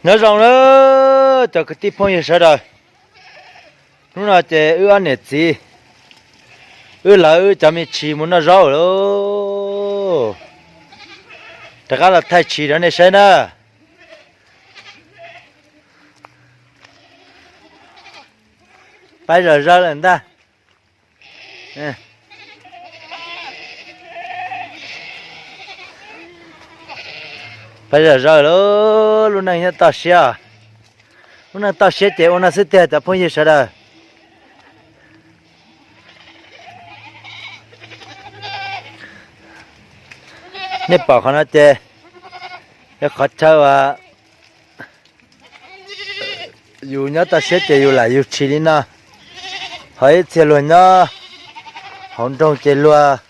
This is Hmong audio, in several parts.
Nyob zoo na cov kwv tij phooj ywg sawv daws. Hnub no ces wb ob niam txiv, wb lawv wb cov me tshis mus noj zaub lawm. Rov qab los thaij tshis rau nej saib na. Pab zom zaws lawm ntag. Pab zom zaws lawm, lub neej nyob toj siab. Lub neej toj siab ces ua no xwb tiag cov phooj ywg sawv daws. Nej pom qhov no ces yog qhov chaw uas yus nyob toj siab ces yus lam yug tshis li no. Ho ib txhia luag nyob hauv nroog ces luag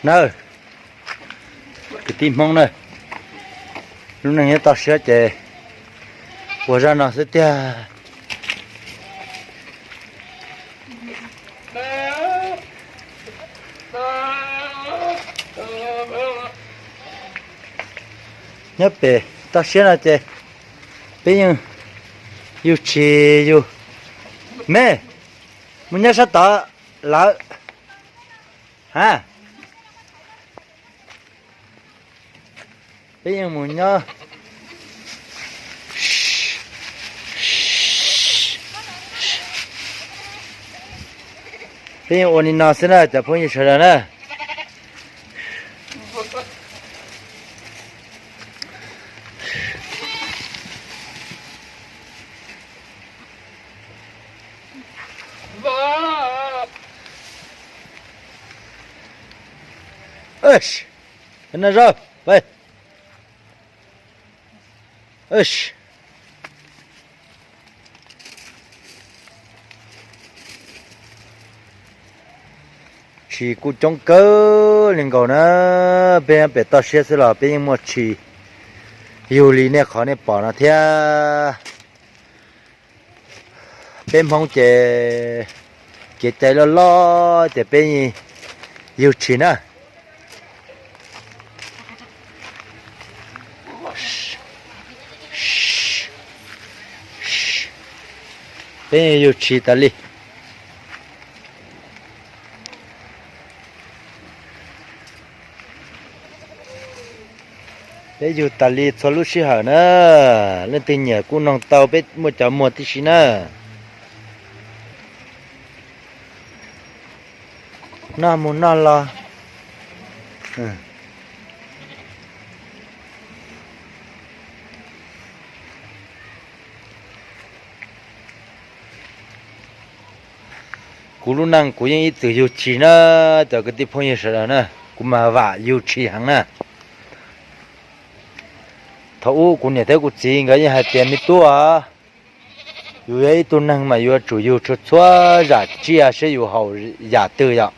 na, kwv tij Hmoob na, lub neej nyob toj siab ces ua zaj no xwb tiag. Nyob pem toj siab no ces peb yeej yug tshis yug me, mus nyob sab tod lawm. Ha, peb yeej mus nyob, peb yeej ua li no xwb na cov phooj ywg sawv daws na. No zaub, tshis kuj coob kawg li nkaus na. Peb pem toj siab xwb los peb yeej muaj tshis yug li nej qhov nej pom no thiab. Peb Hmoob ces kev cai loj loj ces peb yug tshis na. Peb yug tshis tas li. Peb yug tas li txhua lub sij hawm na. Leej twg nyiam kuj noog tau, peb muaj cov muag tib si na. Noj mus noj los. Kuv lub neej kuv yeej ib txwm yug tshis na, cov kwv tij phooj ywg sawv daws na, kuv mas vam yug tshis heev na. Thaum ub kuv niam thiab kuv txiv nkawd yeej hais tias me tub, yus yog ib tug neeg mas yuav tsum yug txhua txhua zam tsiaj saib yus haum yam twg yom.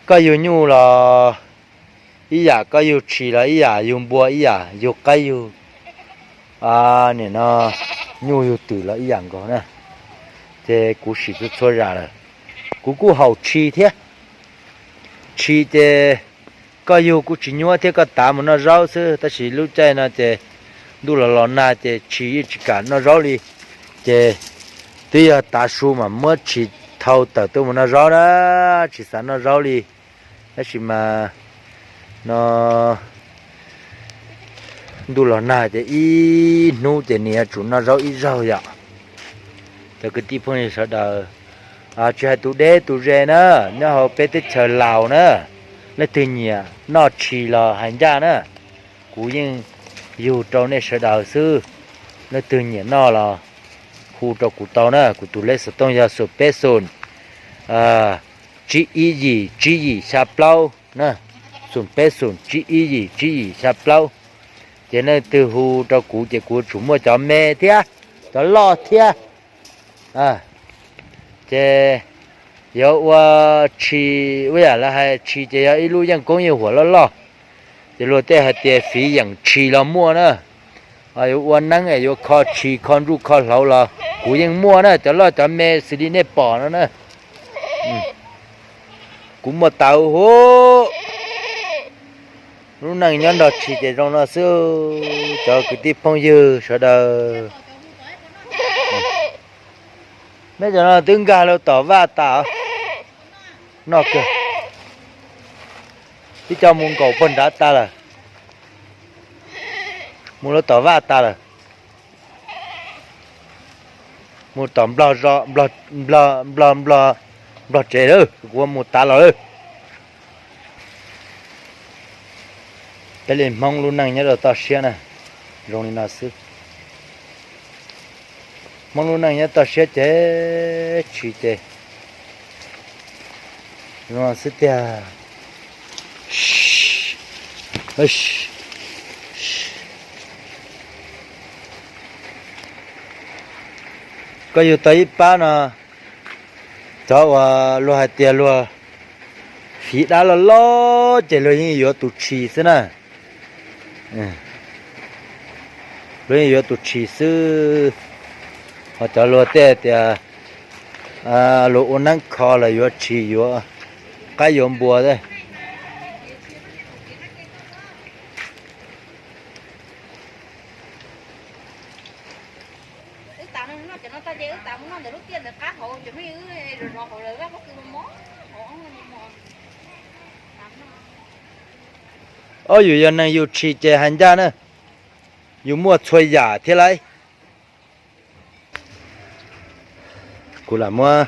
Koj yug nyuj los ib yam, koj yug tshis los ib yam, yug npua ib yam, yug qaib yug, nim no nyuj yug twm los ib yam nkaus na. Ces kuv sim txhua txhua zam lawm. Kuv kuj haum tshis thiab. Tshis ces koj yug kuj tsis nyuab thiab, koj tav mus noj zaub xwb, tab sis lub caij no ces ntuj los los nag ces tshis yeej tsis kam noj zaub li. Ces twb yog tav su mas muab tshis thau tawm tuaj mus noj zaub na, tsis xav noj zaub li. Tab sis mas no ntuj los nag ces ib hnub ces nws yuav tsum noj zaub ib zaug yom. Cov kwv tij phooj ywg sawv daws, tsis hais tus deb tus ze na, nyob hauv peb teb chaws Laus na, leej twg nyiam noj tshis los hais ncaj na, kuv yeej yug rau nej sawv daws xwb. Leej twg nyiam noj los hu rau kuv tau na, kuv tus lej xov tooj yog xoom peb xoom tsib ib yim tsib yim xya plaub na, xoom peb xoom tsib ib yim tsib yim xya plaub. Ces leej twg hu rau kuv ces kuv tsum muaj cov me thiab cov loj thiab. Ces yuav ua tshis, ua yam lawv hais tshis ces yog ib lub yeej koob yeej huam loj loj. Ces luag tej hais tias fiv yeem tshis los muaj na. Ho yuav ua neeb es yuav kho tshis kho ntsuj kho hlauv los kuv yeej muaj na, cov loj cov me xws li nej pom no na. Kuv muaj tau huv. Lub neej nyob nrog tshis ces zoo no xwb, cov kwv tij phooj ywg sawv daws. Neb cov no twb nkag lawm tom vaj tas. Noj kawg. Twb coj mus nkaum puag nrad tas lawm. Mus lawm tom vaj tas lawm. Mus tom nplog, nplog, nplog, nplog tsev lawm, kuv mus tav los lawm. Peb li Hmoob lub neej nyob rau toj siab na, zoo li no xwb. Hmoob lub neej nyob toj siab ces tshis ces zoo xwb tiag. Koj yug tau ib pab no, cov uas luag hais tias luag fiv dab loj loj ces luag yeej yuav tus tshis xwb na. Luag yeej yuav tus tshis xwb. Ho cov luag tej tias luag ua neeb kho los yuav tshis yuav qaib yuav npua. Ob, yus yog neeg yug tshis ces hais ncaj na, yus muaj txhua yam thiab lauj. Kuv lam muab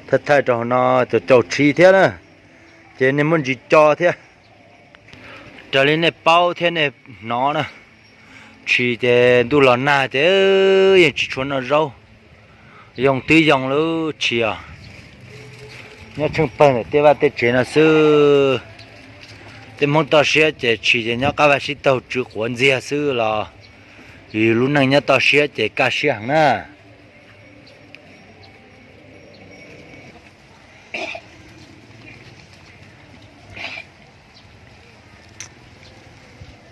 thaij thaij rau hauv no, caum caum tshis thiab na, ces nej muab ntsis co thiab. Raws li nej paub thiab nej hnov na, tshis ces ntuj los nag ces yeej tsis tshua noj zaub, yoo twb yoo lub tshis os. Nyob tsheej pawg ntawm tej vaj tej tsev no xwb. Tej Hmoob toj siab ces tshis ces nyob qab vaj sib taug tsw quav ntxiag xwb los, yus lub neej nyob toj siab ces kaj siab heev na.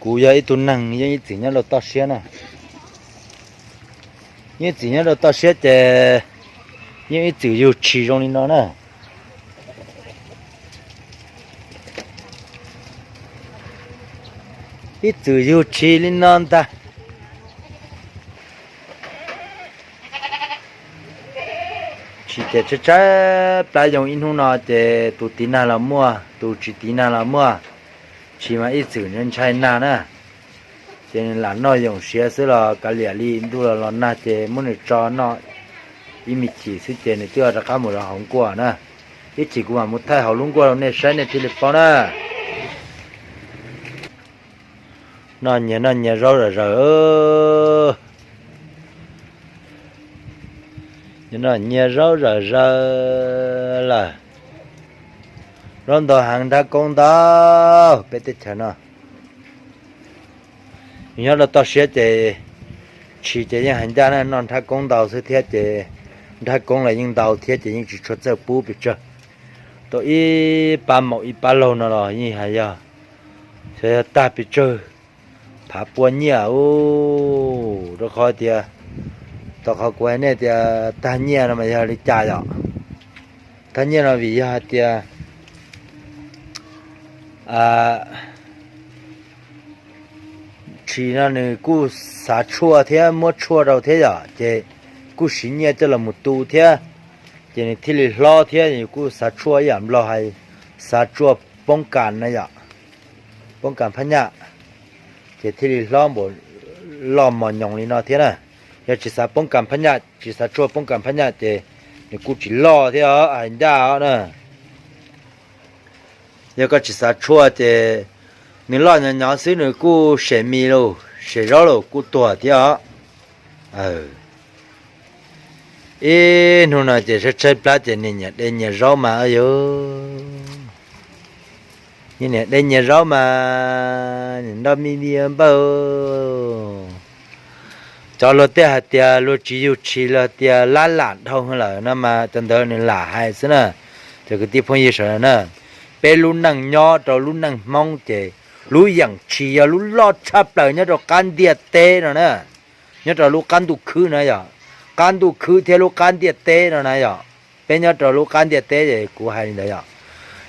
Kuv yog ib tug neeg yeej ib txwm nyob rau toj siab na. Yeej ib txwm nyob rau toj siab ces yeej ib txwm yug tshis zoo li no na. Ib txwm yug tshis li no ntag. Tshis ces tshaib tshaib plab, yoo ib hnub no ces tus tiv nag los muaj, tus tsis tiv nag los muaj. Tshis mas ib txwm ntshai nag na, ces nws lam noj yoom siav xwb los kav liam li ntuj los los nag ces muab nws tso noj ib me chim xwb ces nws twb rov qab mus rau hauv nkuaj na. Ib chim kuv mam mus thaij hauv lub nkuaj rau nej saib nej thiaj li paub na. Noj nyias noj nyias zaub zom zaws. Noj nyias zaub zom zaws lawm. Zaub ntau heev, nrhab koob ntau peb teb chaws no. Nyob rau toj siab ces tshis ces yeej hais ncaj na, noj nrhab koob ntau xwb thiab ces nrhab koob los yeej ntau thiab ces yeej tsis tshua txawj pub pes tsawg. Tau ib pab maum ib pab laug no los yeej hais yog, xyov yog tag pes tsawg phav pua nyiaj ub, rau qhov tias tau qhov kuv hais nej tias tag nyiaj no mas yog li cas yom? Tag nyiaj no vim yog hais tias tshis no nws kuj xav tshuaj thiab muab tshuaj rau thiab yom, ces kuj siv nyiaj coj los mus tu thiab, ces nws thiaj li hlob thiab. Yus kuj xav tshuaj ib yam nplog hais, xav tshuaj poob kas na yom, poob kas phab nyaj, ces thiaj li hlob npaum loj mos nyoos li no thiab na. Yog tsis xav poob kas phab nyaj, tsis xav tshuaj poob kas phab nyaj ces nws kuj tsis loj thiab os, hais ncaj os na. Yog koj tsis xav tshuaj ces nws loj nyob nyob xwb nws kuj sem mis los sem zaub los kuj tuag thiab os. Ib hnub no ces tshaib tshaib plab ces niam nyiam de nyias zaub mas yog, niam nyiam de nyias zaub mas niam nroj mi di npawg. Cov luag tej hais tias luag tsis yug tshis los tias lab lam dhau lawm no mas cov ntawd nws lam hais xwb na. Cov kwv tij phooj ywg sawv daws na, peb lub neej nyob rau lub neej Hmoob ces Lub yeem tshis yog lub loj tshaj plaws nyob rau qab ntiaj teb no na, nyob rau lub qab ntuj khwb na yom, qab ntuj khwb thiab lub qab ntiaj teb no na yom. Peb nyob rau lub qab ntiaj teb es kuv hais li ntawd yom.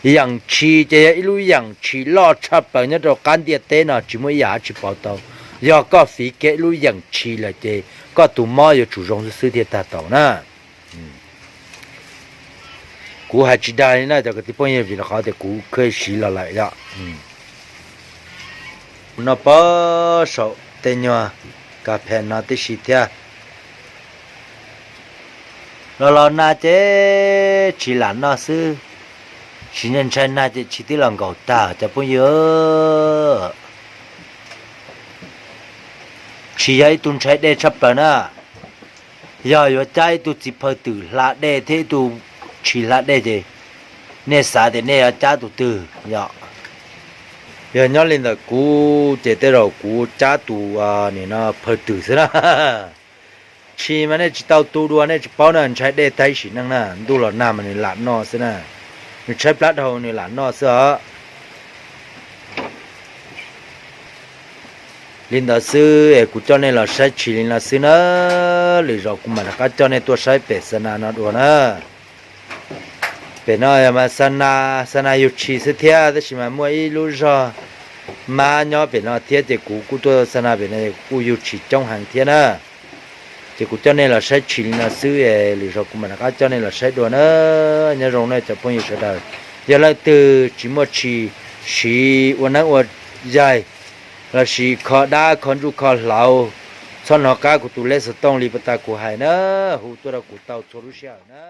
Yeem tshis ces yog ib lub yeem tshis loj tshaj plaws nyob rau qab ntiaj teb no tsis muaj ib yam dab tsi pauv tau. Yog koj fiv kiag ib lub yeem tshis lawm ces koj tus mob yuav tsum zoo xwb xwb thiaj tag tau na. Kuv hais tsis dag li na cov kwv tij phooj ywg vim rau qhov tias kuv khwj siv los lawm yom. Noj pab saum tej nyuag kas phes no tib si thiab. Los los nag ces tsis lam noj xwb, tsis ntshai nag ces tshis twb los nkaum tag cov phooj ywg. Tshis yog ib tug ntshai dej tshaj plaws na. Yog yuav cab ib tug txiv phaw twm hla dej thiab ib tug tshis hla dej ces nej xav tias nej yuav cab tus twg yom? Yog nyob li ntawm kuv ces tej zaum kuv cab tus nim no phaw twm xwb na. Tshis mas nej tsis tau tu dua nej tsis paub na, ntshai dej tag sim neej na, ntuj los nag mas nws lam noj xwb na, nws tshaib plab dhau nws lam noj xwb os. Li ntawd xwb es kuv coj nej los saib tshis li no xwb na, lwm zaus kuv mam rov qab coj nej tuaj saib pem xa na no dua na. Pem no mas xa na, xa na yug tshis xwb thiab tab sis mas muaj ib lub zog mab nyob pem no thiab ces kuv kuj tuaj xa na pem no kuj yug tshis coob heev thiab na. Ces kuv coj nej los saib tshis li no xwb es lwm zaus kuv mam rov qab coj nej los saib dua na. Nyob zoo nej cov phooj ywg sawv daws, yog leej twg tsis muaj tshis siv ua neeb ua yaig lossis kho dab kho ntsuj kho hlauv, txhob hnov qab kuv tus lej xov tooj li puag ta kuv hais na, hu tuaj rau kuv tau txhua lub sij hawm na.